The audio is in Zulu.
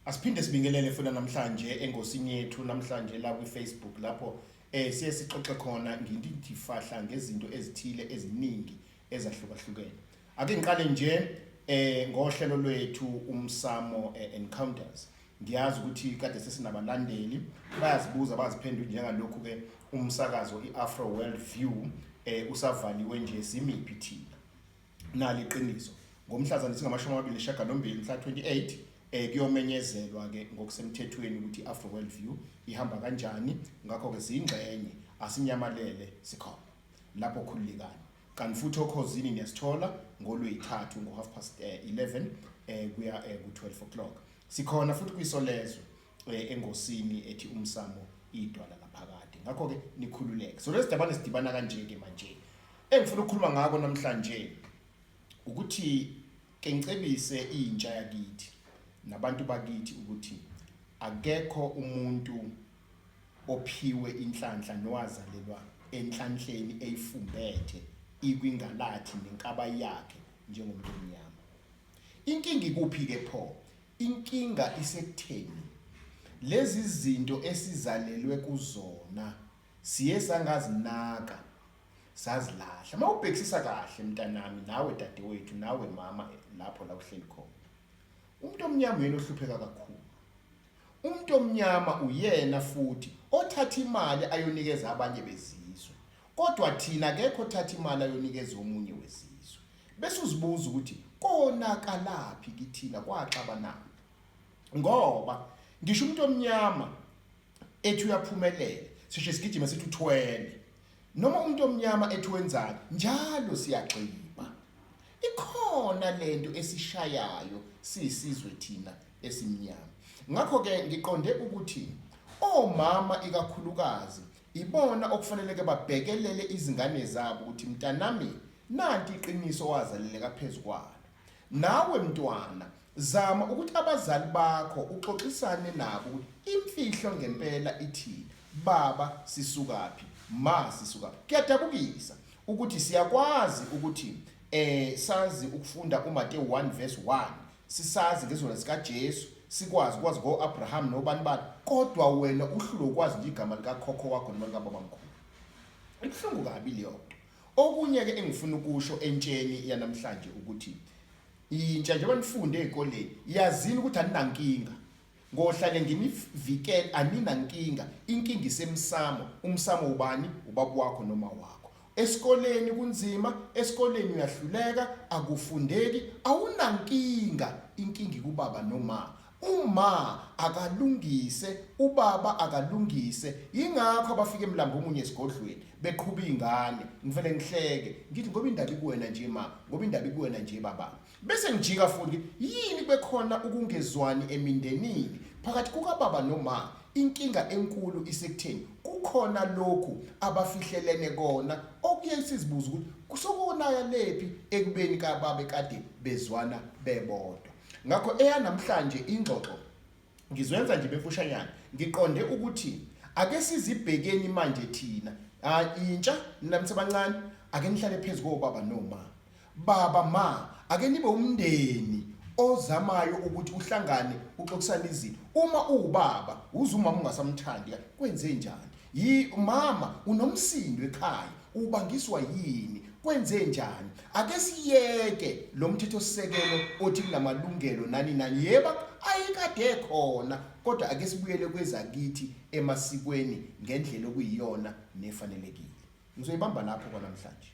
Asiphinde sibingelele futhi namhlanje engosini yethu namhlanje la kwi-Facebook lapho siye sixoxe khona ngindidifahla ngezinto ezithile eziningi ezahlukahlukene. Ake ngiqale nje ngohlelo lwethu umsamo encounters. Ngiyazi ukuthi kade sesinabalandeli bayazibuza baziphendula njengalokhu ke umsakazo iAfro World View usavaliwe nje simiphi thina. Nali iqiniso ngomhlazane singama-28 mhla 28 kuyomenyezelwa ke ngokusemthethweni ukuthi iAfro World View ihamba kanjani. Ngakho ke siyingxenye, asinyamalele, sikhona lapho, khululekani. Kanti futhi okhozini niyasithola ngolweyithathu ngo half past 11 kuya ku 12 o'clock. Sikhona futhi kwisolezwe engosini ethi umsamo idwala laphakade. Ngakho ke nikhululeke. So lesidabane sidibana kanje ke manje. Engifuna ukukhuluma ngako namhlanje ukuthi ke ngicebise intsha yakithi nabantu bakithi ukuthi akekho umuntu ophiwe inhlanhla nowazalelwa enhlanhleni eyifumbethe ikwingalathi nenkaba yakhe njengomuntu omnyama. Inkinga ikuphi ke pho? Inkinga isekutheni lezi zinto esizalelwe kuzona siye sangazinaka, sazilahla. Uma ubhekisisa kahle mntanami, nawe dadewethu, nawe mama lapho la uhleli khona, umuntu omnyama uyena ohlupheka kakhulu. Umuntu omnyama uyena futhi othatha imali ayonikeza abanye bezizwe, kodwa thina akekho othatha imali ayonikeza omunye wezizwe. Bese uzibuza ukuthi konakalaphi kithina, kwaxabanaphi? Ngoba ngisho umuntu omnyama ethi uyaphumelela, sisho sigijima sithi uthwele. Noma umuntu omnyama ethi wenzani, njalo siyagxiba. Ikhona lento esishayayo siyisizwe thina esimnyama. Ngakho ke ngiqonde ukuthi omama ikakhulukazi ibona okufanele ke babhekelele izingane zabo ukuthi mntanami nanti iqiniso wazaleleka phezu kwalo. Nawe mntwana zama ukuthi abazali bakho uxoxisane nabo ukuthi imfihlo ngempela ithini. Baba sisukaphi, ma sisukaphi. Kuyadabukisa ukuthi siyakwazi ukuthi sazi ukufunda uMateyu 1 verse 1, sisazi ngezona sikaJesu, sikwazi ukwazi ngoAbraham nobani bani, kodwa wena uhlulwe ukwazi nje igama likakhokho wakho noma likababamkhulu. Ibuhlungu kabi leyo nto. Okunye ke engifuna ukusho entsheni yanamhlanje ukuthi intsha njengoba nifunde ezikoleni, yazini ukuthi aninankinga. Ngohlale nginivikela, aninankinga. Inkinga isemsamo. Umsamo ubani? Ubaba wakho noma wakho. Esikoleni kunzima, esikoleni uyahluleka, akufundeki, awunankinga. Inkinga kubaba noma uma akalungise, ubaba akalungise. Yingakho abafika emlambo omunye esigodlweni beqhuba ingane, ngivele ngihleke ngithi ngoba indaba ikuwena nje ma, ngoba indaba ikuwena nje baba. Bese ngijika futhi, yini bekhona ukungezwani emindenini phakathi kukababa noma? Inkinga enkulu isekutheni kukhona lokhu abafihlelene kona, okuye sizibuza ukuthi kusokonayalephi ekubeni kababe kade bezwana bebodwa. Ngakho eyanamhlanje ingxoxo ngizoyenza nje befushanyana, ngiqonde ukuthi ake sizibhekeni manje thina intsha nina msebancane, ake nihlale phezu kobaba noma baba ma, ake nibe umndeni ozamayo ukuthi uhlangane uxoxisane izinto. Uma uwubaba uze umama ungasamthandi, kwenze njani? Yi mama unomsindo ekhaya, ubangiswa yini? Kwenze njani? Ake siyeke lo mthetho sisekelo othi kunamalungelo nani nani. Yebo, ayikade khona, kodwa ake sibuyele kwezakithi emasikweni ngendlela okuyiyona nefanelekile. Ngizoyibamba lapho kwanamhlanje.